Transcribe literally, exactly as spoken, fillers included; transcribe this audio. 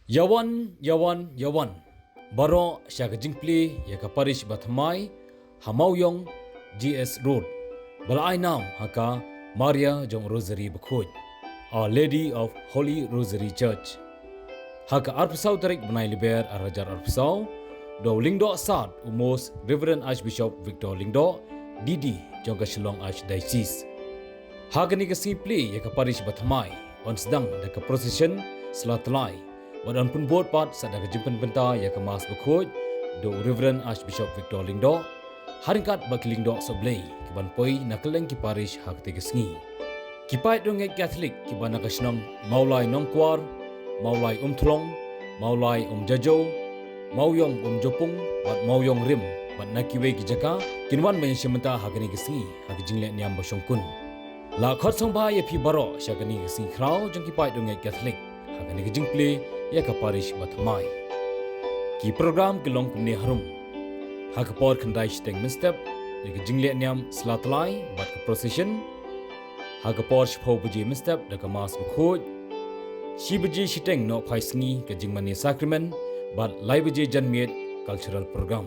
Ïawan, ïawan, ïawan baroh sha ka jingplie ïa ka parish bathymmai ha Mawiong G S Road, ba la ai nam ha ka Maria jong Rosary Bakhuid, Our Lady of Holy Rosary Church. Ha ka arphew saw tarik bnai Lber arhajar arphew saw, da u Lyngdoh Sad u Most Reverend Archbishop Victor Lyngdoh, D D jong ka Shillong Archdiocese. Ha kane ka sngi plie ïa ka parish bathymmai yn sdang da ka procession sla tlai bad yn pynbud pat sa da ka jingpynbynta ïa ka Mass Bakhuid da u Reverend Archbishop Victor Lyngdoh, ha ryngkat bad ki lyngdoh sohblei kiban poi na kylleng ki parish ha katei ka sngi. Ki paid riewngeit Katholik kiba na ka shnong Mawlai Nongkwar, Mawlai Umthlong, Mawlai Umjajo, Mawiong Umjopung bad Mawiong Rim, bad na kiwei ki jaka, kin wan ban ïashim bynta ha kane ka sngi ha ka jingleh niam ba shongkun. La khot sngewbha ïa phi baroh sha kane ka sngi khraw jong ki paid riewngeit Katholik ha kane ka jingplie ïa ka parish bathymmai. Ki program ki long kumne harum: ha ka por khyndai shiteng mynstep ïa ka jingleh niam sla tlai bad ka procession. Ha ka por shiphew baje mynstep da ka Mass Bakhuid. Shi baje shiteng nohphai sngi ka jingmane Sakrament bad lai baje janmiet cultural program.